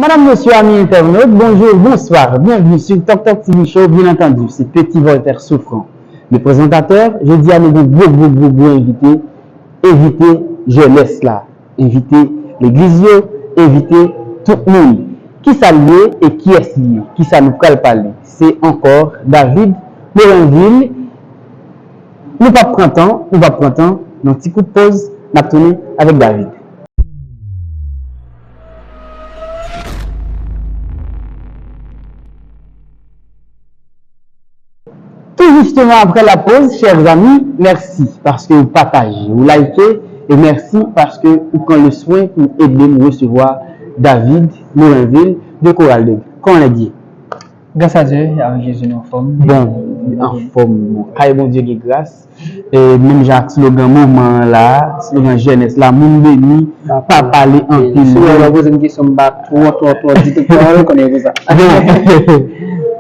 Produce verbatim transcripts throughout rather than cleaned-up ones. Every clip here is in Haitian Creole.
Madame, Monsieur, amis internautes, bonjour, bonsoir, bienvenue sur Tok Tok T V Show, bien entendu, c'est Petit Voltaire Souffrant, le présentateur. Jodi a nou gen gwo, gwo, gwo, gwo envite, envite jenès la, envite legliz yo, envite tout moun. Kisa l ye e kiyès li ye? Kisa nou pral pale? Se ankò David Morinvil. Nou p ap pran tan, nou p ap pran tan, nan ti kout pòz, n ap tounen avèk David. Tou jisteman apre lapòz, chè zanmi, mèsi paske w pataje, w like, e mèsi paske w pran le swen pou ede m resevwa David Morinvil de Koral Dèg. Kòman nèg ye? Gras a Dye, avèk Jezi nou anfòm. Bon, anfòm, bon. Kay Bondye gen gras. E menm jan ak slogan moman an la, slogan jenès la, moun beni, pa pale anpil. Si w wè w poze m kesyon, m pa twò, twò, twò di tout pawòl, ou konnen pou sa. Bon,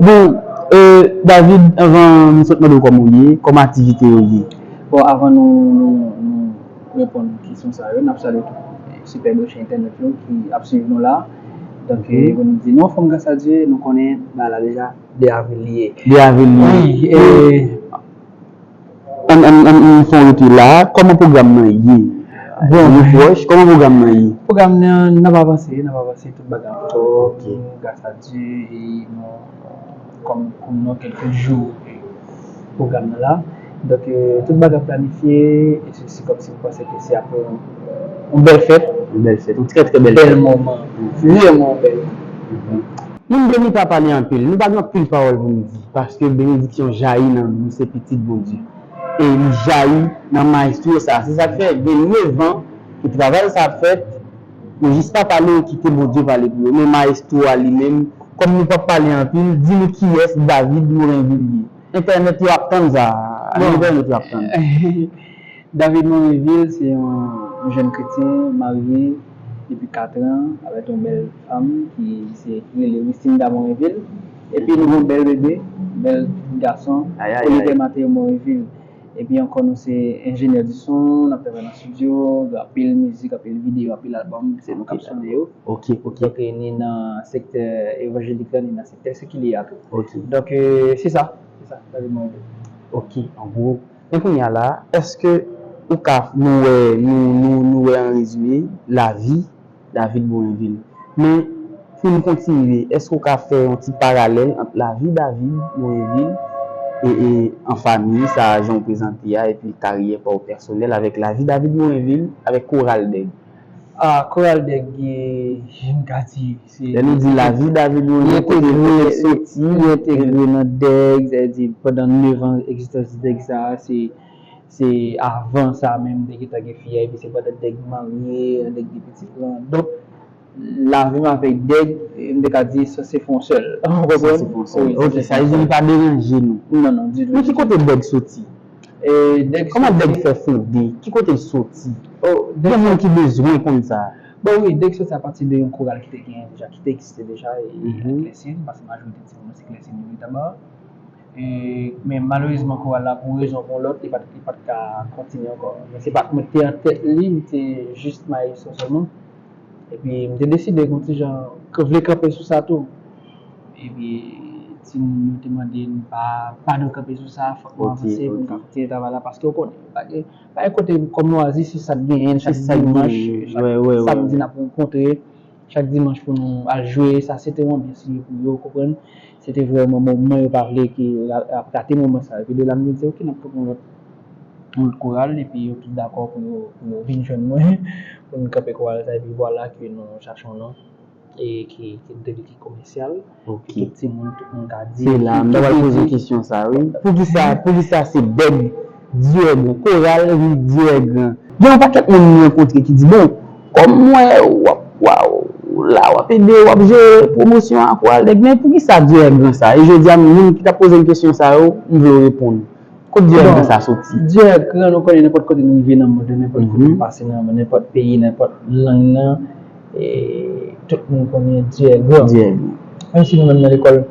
bon, e, David, anvan m sot mande w kòman w ye, kòman aktivite yo ye? Bon, avan nou, nou, nou reponn kesyon sa yo, n ap salye tout, e, sipè branche entènèt yo ki ap swiv nou la. Donk, e, pou nou di nou anfòm gras a Dye, nou konnen bagay la deja de avril li ye. De avril li ye. Wi, e, Ann, ann, ann, ann fè yon retire la. Kòman pwogram nan ye? Bon. Nou pwòch, kòman pwogram nan ye? Pwogram nan, n ap avanse, n ap avanse, tout bagay ap fèt, gras a Dye, e nou, kòm, kòm nou kèlke jou, e, pwogram nan la. Donk, e, tout bagay planifye, e se, se kòmsi m panse ke se ap yon, yon bèl fèt. Yon bèl fèt, yon trè, trè bèl fèt. Bèl moman. Vrèman yon bèl moman. Moun beni pa pale anpil. Nou pa gen anpil pawòl pou n di, paske benediksyon jayi nan nou, se pitit Bondye. E li jayi nan mayestwo sa. Se sa k fè, gen nevan ke travay sa ap fèt, yo jis pa pale, kite Bondye pale pou yo. Men mayestwo a li menm, kòm nou p ap pale anpil, di nou kiyès David Morinvil ye. Entènèt yo ap tann sa. Bon. Entènèt yo ap tann. David Morinvil se yon, yon jèn kretyen marye depi kat an avèk yon bèl fanm ki se, ki rele Lucinda Morinvil. Epi nou gen yon bèl bebe, bèl gason, Oliver Mateo Morinvil. Epi ankò nou se enjenyè di son, n ap travay nan estidyo, gen anpil mizik, anpil videyo, anpil albòm, se nou k ap sonnen yo. Ok, ok. Donk, e, ni nan sektè evanjelik la, ni nan sektè sekilye a tou. Ok. Donk, e, se sa, se sa, David Morinvil. Ok, an gwo. Men kounye a la, èske ou ka, nou wè, nou, nou, nou wè an rezime, lavi David Morinvil. Men, pou n kontinye, èske ou ka fè yon ti paralèl ant lavi David Morinvil e, e an fanmi, sa jan w prezante a, epi karyè pa w pèsonèl avèk lavi David Morinvil, avèk Koral Dèg? Ah, Koral Dèg, e, m ka di, se, lè nou di lavi David Morinvil, kote, kote l soti, li entegre nan Dèg, sa vle di, pandan nèf an egzistans Dèg sa a, se, se avan sa menm, te gentan gen fi a, epi se pandan Dèg marye, Dèg gen pitit lan. Donk, lavi m avèk Dèg, e, m te ka di, sanse fè yon sèl. Ou konprann? Sanse fè yon sèl. Ok, sa vle di li pa deranje nou. Non, non, ditou. Men ki kote Dèg soti? E, Dèg soti. Kòman Dèg fè fonde? Ki kote l soti? Oh, Dèg soti. Gen moun ki bezwen konn sa. Bon, wi, Dèg soti apati de yon koral ki te genyen deja, ki te egziste deja, e, Klèsin, paske majorite timoun yo se Klèsin yo rete anba. E, men malerezman, koral la, pou yon rezon ou pou yon lòt, li pa t, li pa t ka kontinye ankò. Men se pa t mwen ki te an tèt li, m te jis mayestwo sèlman. Epi, m te deside, yon ti jan, ke vle kanpe sou sa tou. Epi, timoun yo te mande m pa, pa dwe kanpe sou sa, fòk nou avanse pou n ka kontinye travay la, paske w konnen, pa gen, pa gen kote kòm nou a di, se sa k genyen, chak dimanch, chak samdi n ap rankontre. Chak dimanch pou nou al jwe, sa se te yon anbyans li ye pou yo, konprann? Se te vrèman moman yo pa vle ke ra-, rate moman sa. Epi de la m te di, ok, n ap pran yon lòt, yon lòt koral, epi yo tout dakò pou yo, pou yo vin jwenn mwen, pou nou kanpe koral sa, epi vwala ke nou chache yon non, e ki, ki, ki, ki komèsyal, ki tout timoun, tout moun ka di, se la, m ta pral poze w kesyon sa, wi. Poukisa, poukisa se Dèg Dyègran, koral ri Dyègran? Gen yon pakèt moun m rankontre ki di, bon, kòm m wè w ap, w ap, w la, w ap ede, w ap jere pwomosyon a koral Dèg, men poukisa Dyègran sa? E jodi a, moun ki t ap poze m kesyon sa yo, m vle w reponn. Kot Dyègran sa soti? Dyègran, nou konnen nenpòt kote nou rive nan mond, nenpòt kote nou pase nan mond, nenpòt peyi, nenpòt lang nan, e tout moun konnen Dyègran. Dyègran. Menm si nou menm nan lekòl,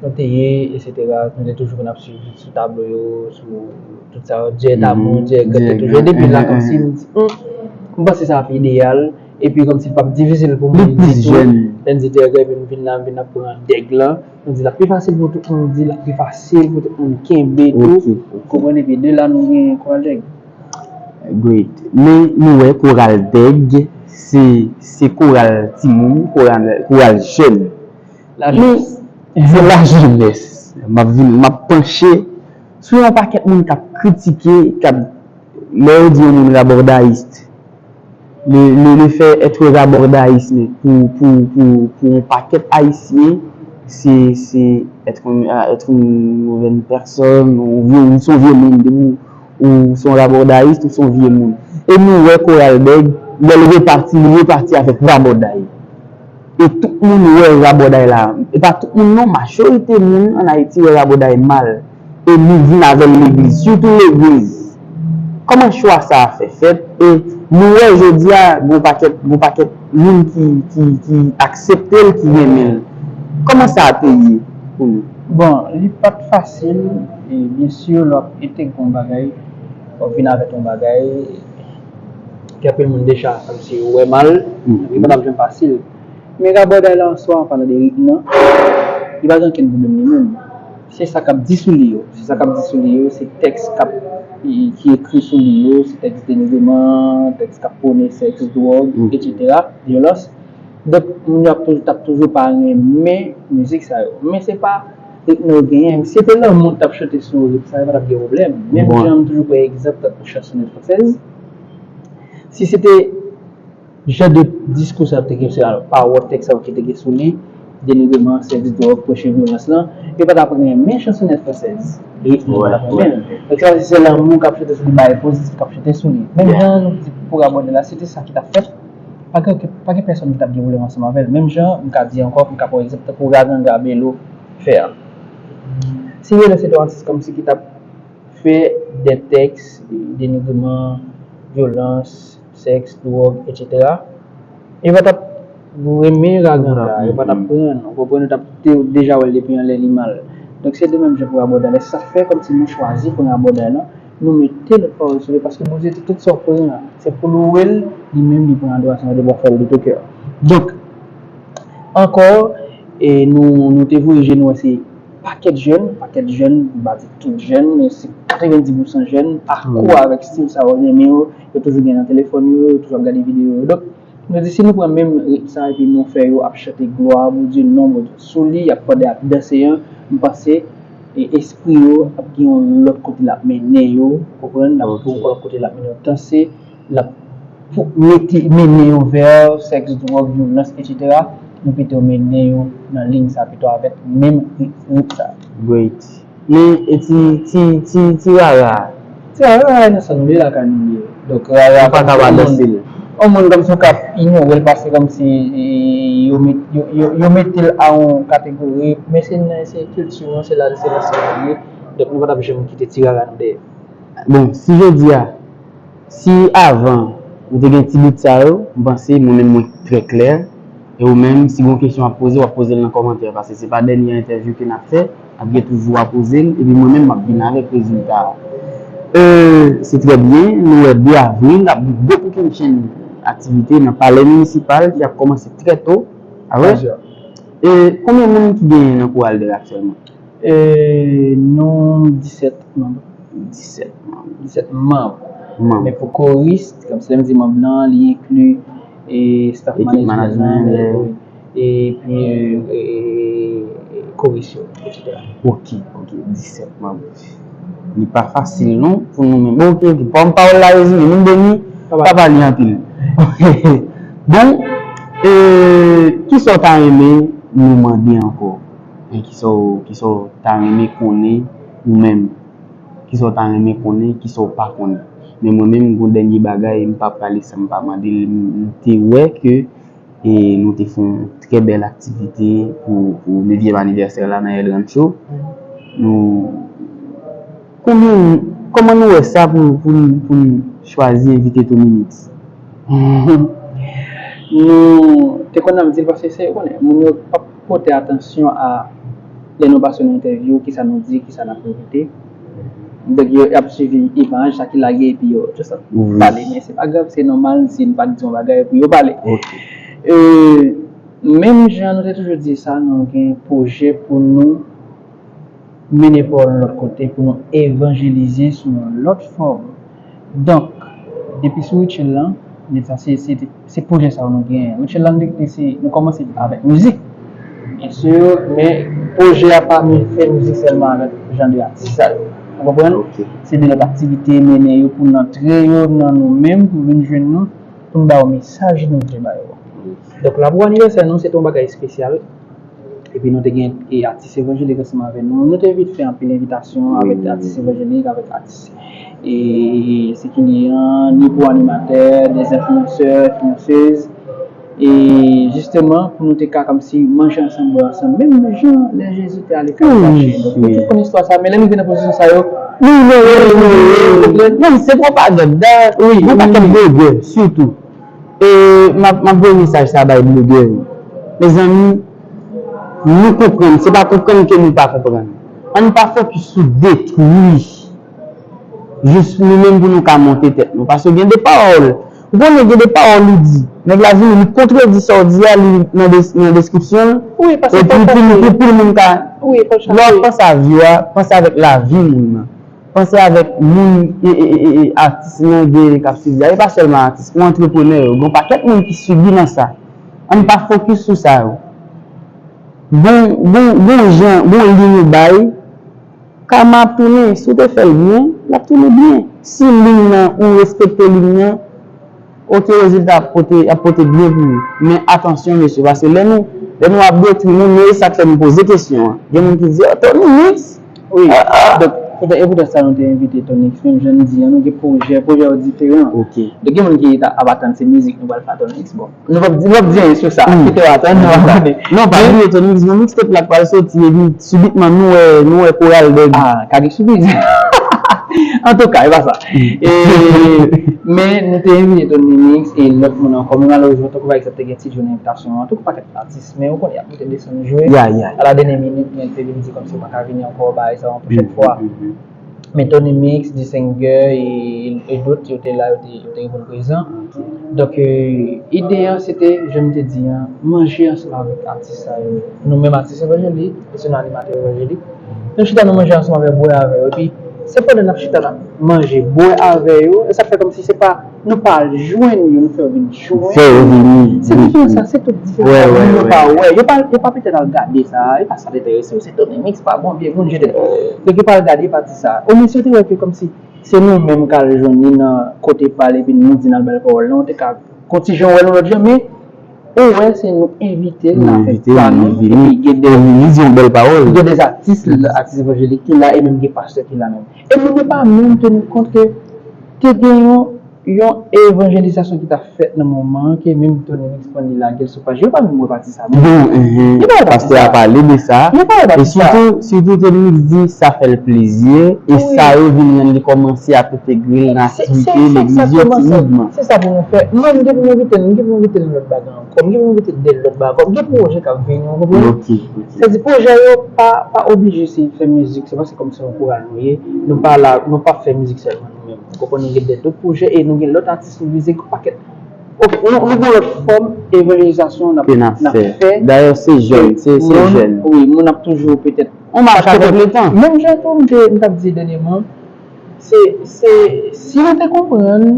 nou te ye, etsetera, nou te toujou konn ap swiv sou tablo yo, sou tout sa yo, Dyè Damou, Dyègran, te toujou. Depi la, kòmsi m di, hmm, m panse sa ap ideyal, Epi kòmsi l p ap difisil pou moun di tou, lè n di Dèg, epi nou vin la, nou vin ap pran Dèg lan, nou di l ap pi fasil pou tout moun di, l ap pi fasil pou tout moun kenbe tou. Ou konprann? Epi de la nou gen Koral Dèg. Great. Men nou wè Koral Dèg se se koral timoun, koral koral jèn. Men se lajenès. M ap vin, m ap panche sou yon pakèt moun k ap kritike, k ap lè yo di yon moun rabòdayis, le, le, le fait être rabòdayis men pou, pou, pou, pou yon pakèt Ayisyen, se, se être, être une mauvaise personne, ou vye, ou se yon vye moun, depi ou se yon rabòdayis, ou se yon vye moun. E nou wè Koral Dèg, lè l repati, li repati avèk rabòday. E tout moun wè rabòday la, e pa tout moun non, majorite moun ann Ayiti wè rabòday mal. E nou vin avè l legliz, sitou legliz. Kòman chwa sa a fè fèt? E nou wè jodi a, gon pakèt, gon pakèt moun ki, ki, ki aksepte l, ki renmen l. Kòman sa a te ye pou nou? Bon, li pa t fasil, e byen si lè w ap entegre yon bagay, w ap vin avèk yon bagay, gen anpil moun deja kòmsi yo wè mal, li pa t ap janm fasil. Men rabòday la an swa, an palan de ritm nan, li pa gen okenn pwoblèm li menm. Se sa k ap di sou li yo. Se sa k ap di sou li yo, se tèks k ap, ki ekri sou li yo, se tèks denigreman, tèks k ap pwone sèks, dwòg, etsetera, vyolans. Donk, moun yo ap toujou, t ap toujou pa renmen mizik sa yo. Men se pa ritm yo genyen. Si se te lanmou t ap chante sou ritm sa, yo pa t ap gen pwoblèm. Menm jan m toujou pran egzanp tankou chansonnette française. Si se te jan de diskou sa yo te gen, se pawòl tèks sa yo ki te gen sou li, denigreman, sèks, dwòg, preche vyolans lan, yo pa t ap renmen chansonnette française. Ritm yo pa t ap renmen l. Donk, sa vle di se lanmou k ap chante sou li, bagay pozitif k ap chante sou li. Menm jan nou di pou rabòday la, si se te sa ki t ap fèt, pa gen, pa gen pèsonn ki t ap gen pwoblèm ansanm avè l. Menm jan, m ka di ankò, m ka pran egzanp tankou Raganga Bello fè a. Si yo se te yon atis kòmsi ki t ap fè de tèks, denigreman, vyolans, sèks, dwòg, etsetera, yo pa t ap renmen Raganga, yo pa t ap pran, ou konprann, yo t ap deja wè l depi anlè li mal. Donk, se de menm jan pou rabòday la. Se sa k fè kòmsi nou chwazi pou rabòday la, nou mete lòt pawòl sou li, paske Bondye di tout sa w pran, se pou louwe l, li menm li pran adorasyon an, li pral fè l de tout kè. Donk, ankò, e nou, nou te voye je nou wè se pakèt jèn, pakèt jèn, m pa di tout jèn, men se katrevenndis pousan jèn, akò avèk stil sa yo, renmen yo, yo toujou gen nan telefòn yo, yo toujou ap gade videyo yo. Donk, nou di si nou pran menm ritm sa epi nou fè yo ap chante glwa a Bondye, non Bondye sou li, y ap pwode ap danse an, m panse e espri yo ap gen yon lòt kote l ap mennen yo, ou konprann, l ap gen yon lòt kote l ap mennen yo danse, l ap mete, mennen yo vè sèks, dwòg, vyolans, etsetera. Nou pito mennen yo nan liy sa pito avèk menm ritm sa. Great. Men e ti, ti, ti, ti rara a? Ti rara a nan sa nou ye, lakay nou ye. Donk rara a pa ka pa danse li. Yon moun kòmsi w ka inyore l paske kòmsi yo met, yo, yo, yo mete l a yon kategori, men se nan, se kilti nou, se la, se la, se la li ye. Donk nou pa t ap janm kite ti rara nou dèyè. Bon, si jodi a, si avan ou te gen ti dout sa yo, m panse mwen menm mwen trè klè. E ou menm, si gon kesyon w ap poze, w ap poze l nan kòmantè, paske se pa dènye entèvyou ke n ap fè, n ap gen toujou a poze l, epi mwen menm m ap vin avèk rezilta a. E, se trè byen, nou wè de avril, ap gen gwo kokennchenn aktivite nan palè minisipal ki ap kòmanse trè to. A vre? E, konbyen moun ki genyen nan Koral Dèg aktyèlman? E, nou disèt manm. Disèt manm. Disèt manm. Men pou koris, kòmsi lè m di manm lan, li enkli e staff management, epi e, e, koris yo, etsetera. Ok, ok, disèt manm. Li pa fasil non pou nou menm. Bon, ok, ok. Pawòl la rezime, moun beni, pa pale anpil. Ok. Bon, e, kisa w ta renmen nou mande ankò? Men kisa w, kisa w ta renmen konnen ou menm? Kisa w ta renmen konnen, kisa w pa konnen? Men mwen menm, gon dènye bagay, m pa prale san m pa mande l. M te wè ke e, nou te fè yon trè bèl aktivite pou, pou nevyèm anivèsè la nan El Rancho. Nou, konbyen, kòman nou wè sa pou, pou, pou n chwazi envite Tony Mix? Nou te konn ap di l paske se, ou konnen, moun yo p ap pote atansyon a lè nou pase yon entèvyou, kisa nou di, kisa n ap repete. Donk, yo ap swiv imaj, sa ki lage, epi yo just ap Wi. pale. Men se pa grav, se nòmal si n pa t di yon bagay, epi yo pale. Ok. E, menm jan nou te toujou di sa, nou gen pwojè pou nou mennen pawòl yon lòt kote, pou nou evanjelize sou yon lòt fòm. Donk, depi sou Rutshelle lan, men sa se, se, se pwojè sa nou genyen. Rutshelle lan, nou, nou kòmanse avèk mizik. Byen si, men pwojè a pa fè mizik sèlman avèk jan de atis sa yo. Ou konprann? Ok. Se de lòt aktivite mennen yo pou n antre yo nan nou menm, pou vin jwenn nou, pou n ba yo mesaj nou vle ba yo. Donk, la pou anivèsè nou, se te yon bagay espesyal. Epi nou te gen e, atis evanjelik ansanm avè nou. Nou te vin fè anpil envitasyon avèk atis evanjelik, avèk atis e, sekilyan, ni pou animatè, de enfliyansè, enfliyansez. E jisteman, pou nou te ka kòmsi manje ansanm, bwè ansanm. Menm jan lè Jezi te ale kay Zache. Donk, nou tout konn istwa sa, men lè nou vin nan pozisyon sa yo, Non, non, non, non, non, non, se pwopaganda. Wi, Yon pakèt blogè, sitou. E m ap, m ap voye mesaj sa bay blogè yo. Mezanmi, nou konprann, se pa konprann ke nou pa konprann. Ann pa fokis sou detwi jis nou menm pou nou ka monte tèt nou. Paske gen de pawòl, ou konnen gen de pawòl ou di, nèg la vini, li kontredi sa w di a, li nan des- nan deskripsyon l, Wi, paske epi pou pou pou moun ka, Wi, pa lè w ap panse a vi w a, panse avèk lavi moun nan. Panse avèk moun e, e, e, e, atis nan gen k ap sibi a. E pa sèlman atis, pou antreprenè yo. Gen yon pakèt moun ki sibi nan sa. Ann pa fokis sou sa yo. Gon, gon, gon jan, gon liy ou bay, kama ap tounen. Si w te fè l byen, l ap tounen byen. Si liy nan, ou respekte liy nan, ok, rezilta ap pote, ap pote byen pou ou. Men atansyon, mesye, paske lè nou, lè nou ap detwi moun yo, e sa k fè m poze kesyon an. Gen moun ki di, oh, Tony Mix? Wi. Donk, poutan, e poutan sa nou te envite Tony Mix, menm jan n di an, nou gen pwojè, pwojè yo diferan. Ok. Donk, gen moun ki ta- ap atann se mizik nou pral fè a Tony Mix. Bon, nou p ap di, nou p ap di anyen sou sa. Kite yo atann, nou p ap tande. Non, pa bliye, Tony Mix, gen yon mixtape la k pral soti, epi sibitman nou wè, nou wè koral dèg. Ah, ka gen sipriz. Antouka, e pa sa. E, men nou te envite Tony Mix e lòt moun ankò, men malerezman, tankou pa egzanp, te gen Ti Joe nan envitasyon an, tankou pakèt atis, men ou konnen, y ap monte desann jwe. Ya, ya. A la dènyè minit, men te vin di kòmsi yo pa ka vini ankò, bagay sa, yon pwochèn fwa. Men Tony Mix, D Singer e, e dòt, yo te la, yo te, yo te reponn prezan. Donk, e, ide an, se te, jan m te di an, manje ansanm avèk atis sa yo. Nou menm atis evanjelik, e se nou animatè evanjelik. Nou chita, nou manje ansanm avè, bwè avè yo. Epi, se pandan n ap chita, n ap manje, bwè avè yo, e sa fè kòmsi se pa, nou pa al jwenn yo, nou fè yo vin jwenn. Fè yo vini. Se diferan sa, se tout diferan Wè, sa. wè, Moun yo wè. Pa wè, yo pa, yo pa petèt al gade sa, yo pa sa te enterese yo, se Tony Mix, pa bon, vye moun jete. Donk yo pa al gade pati sa. Omwen si yo te wè ke kòmsi se nou menm k al jwenn li nan kote pa l epi nou di n al ba l pawòl la, ou te ka kontijan wè l yon lòt jan, men ou wè se nou envite l, n a fè pa nou, epi gen de, li di yon bèl pawòl. Gen de atis, atis evanjelik ki la, e menm gen pastè ki la menm. E moun yo pa menm teni kont ke te gen yon, yon evanjelizasyon ki t ap fèt nan moman an, ke menm Tony Mix pran li lage l sou paj. Yo pa menm wè pati sa, non. Bon, Yo pa wè pati pastè a sa. Pale de sa. Yo pa wè E pati sa. Sitou, sitou Tony Mix di sa fè l plezi, e sa yo vin rann li kòmanse ap entegre l nan aktivite legliz yo timidman. Se sa pou nou fè. Mwen, m gen pou m envite l, m gen pou m envite l nan lòt bagay ankò. M gen pou m envite l de lòt bagay ankò. M gen pwojè k ap vini, ou konprann? Ok, ok. Sa di pwojè yo pa, pa oblije se fè mizik, se pa se kòmsi yon koral nou ye. Nou pa la, nou pa fè mizik sèlman nou menm. Ou konprann, nou gen de dòt pwojè e nou gen lòt atis nou vize, yon pakèt. Ok, nou, nou gen lòt fòm evanjelizasyon n ap, Ke n ap n ap fè. fè. Dayè, se jèn, se, se Moun, jèn. Wi, moun ap toujou petèt On mache avèk letan. Menm jan tou, m te, m t ap di dènyèman, se, se, si nou te konprann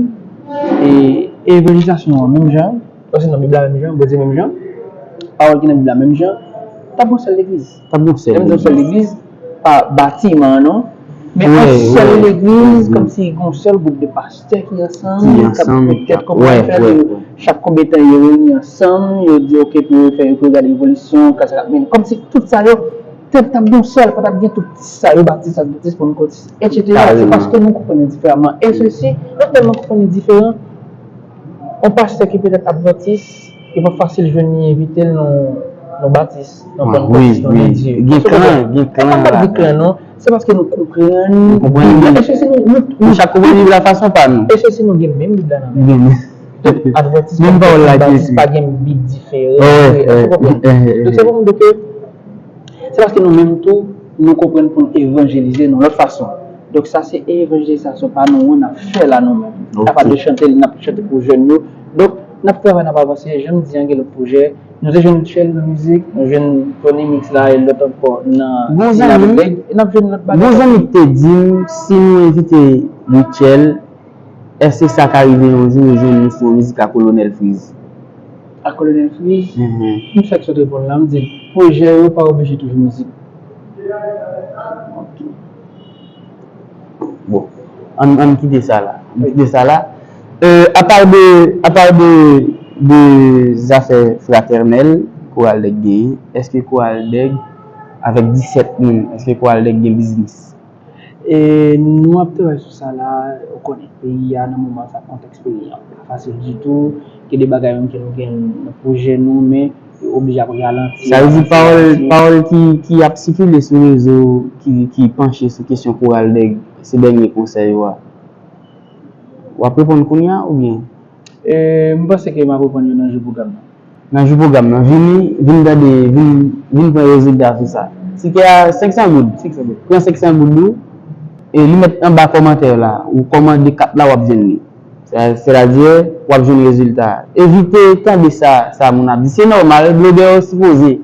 e, evanjelizasyon an menm jan, paske nan Bib la menm jan, Bondye menm jan, pawòl ki nan Bib la menm jan, t ap yon sèl legliz. T ap yon sèl Menm yon sèl legliz, pa batiman an, non. Men Wi, yon sèl wi, legliz, wi. Kòmsi yon sèl gwoup de pastè ki ansanm, Ki k ap ansanm, petèt k- kòman wè, fè wè, yo, wè. Chak konbetan yo reyini ansanm, yo di, ok, pou yo fè, yo pou yo gade evolisyon, ka sa k ap mennen. Kòmsi tout sa yo, te t ap yon sèl, pa t ap gen tout sa yo, batis, advantis, pantekòtis, et cetera. Se paske nou konprann li diferaman. E sesi, nou tèlman konprann li diferan, yon pastè ki petèt advantis, li pa fasil jwenn li envite l nan, nan batis, nan pantekòtis, nan Bondye. Gen klan, gen klan la. Gen klan, non. Se paske nou konprann. Nou konprann Bib. E sesi nou, nou, nou chak konprann Bib la fason pa nou. E sesi nou gen menm Bib la nan men nou. Donk, advantis, Menm pawòl la ki batis ekri. Pa gen Bib diferan. Eh, eh, Ou konprann? eh, eh, Donk, se pou m di ke se paske nou menm tou, nou konprann pou n evanjelize nan lòt fason. Donk sa se evanjelizasyon pa nou an n ap fè la nou menm. Apa de chante, n ap chante pou jèn yo. Donk n ap travay, n ap avanse. Jan m di an, gen lòt pwojè. Nou te jwenn Tchèl nan mizik, nou jwenn Tony Mix la, e lòt ankò nan Gon zanmi, e n ap jwenn lòt bagay. Gon zanmi te di m, si nou envite Rutshelle, èske sa ka rive yon jou yo jwenn nou sou yon mizik a Kolonèl Freez? A Kolonèl Freez? Mhm. M fèk sot reponn la, m di l, pwojè yo pa oblije toujou mizik. Ok. Bon, ann, ann kite sa la. Ann kite sa la. Euh, apa de, apa de, de zafè fratènèl Koral Dèg genyen, èske Koral Dèg, avèk disèt moun, èske Koral Dèg gen biznis? E nou ap travay sou sa la, ou konnen, peyi a nan moman sa, kontèks peyi a pa fasil ditou, gen de bagay menm ke nou gen nan pwojè nou, men yo oblije ap ralanti. Sa vle di pawòl, pawòl ki, ki ap sikile sou rezo, ki, ki panche sou kesyon Koral Dèg, se dènye konsèy ou a. W ap reponn kounye a oubyen? E, m panse ke m ap reponn yo nan jou pwogram nan. Nan jou pwogram nan, vini, vin tande, vin, vin pran rezilta sou sa. Tikè a senk san goud. Senk san goud. Pran senk san goud ou, e li mèt anba kòmantè la, ou kòmande kat la, w ap jwenn li. Sètadi, w ap jwenn rezilta a. Evite tande sa, sa moun ap di. Se nòmal, blogè yo sipoze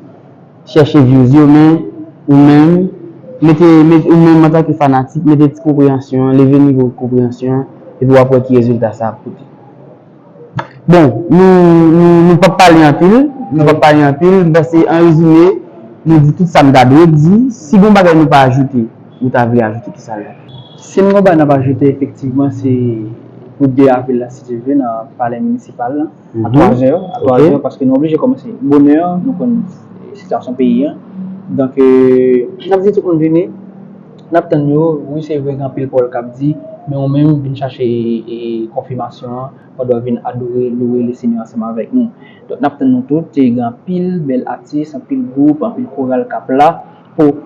chèche views yo, men ou menm, mete, mete, ou menm antanke fanatik, mete ti konpreyansyon an, leve nivo konpreyansyon an, epi w ap wè ki rezilta sa ap pote. Bon, nou, nou, nou p ap pale anpil, nou p ap pale anpil, m panse, an rezime, nou di tout sa n ta dwe di. Si gon bagay nou pa ajoute, nou ta vle ajoute, ki sa l ye? Si n gon bagay n ap ajoute, efektivman, se pou de avril la, si Dye vle, nan palè minisipal la, a twazè, a twazè, paske nou oblije kòmanse bonè, nou konn sitiyasyon peyi a. Donk, euh, n ap di tout moun vini, n ap tann yo. Wi, se vre, gen anpil pawòl k ap di, men ou menm, vin chache, e, konfimasyon an, pandan w vin adore, loure Lesenyè ansanm avèk nou. Donk, n ap tann nou tout, e gen anpil bèl atis, anpil gwoup, anpil koral k ap la pou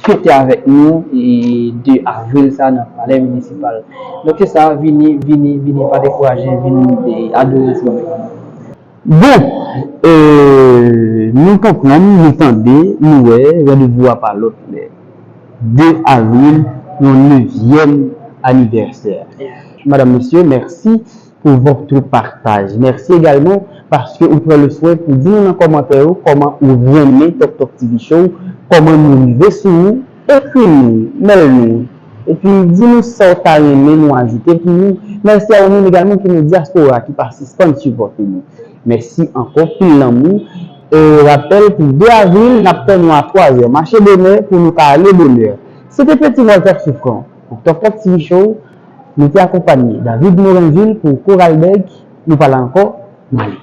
fete avèk nou, e, de avril sa nan palè minisipal. Donk, se sa, vini, vini, vini, pa dekouraje, vin, e, adore ansanm avèk nou. Bon, euh, nou konprann, nou tande, nou wè, randevou a pa lòt lè. De avril, yon nevyèm anivèsè. Madame, Monsieur, merci pour votre partage. Merci également parce que ou pran le soin pou di nou nan kòmantè yo kòman ou renmen Tok Tok T V Show, kòman nou rive sou ou, ekri nou, mail nou, epi di nou sa w ta renmen nou ajoute pou nou. Mèsi a ou menm egalman ki nan dyaspora ki pa sispann sipòte nou. Mèsi ankò, pil lanmou. E rapèl, pou de avril, n ap tann nou a twazè. Mache bonè pou nou ka ale bonè. Se te Petit Walter Souffrant pou Tok Tok T V Show. Nou te akonpanye David Moranville pou Koral Dèg. Nou pale ankò, nou ale.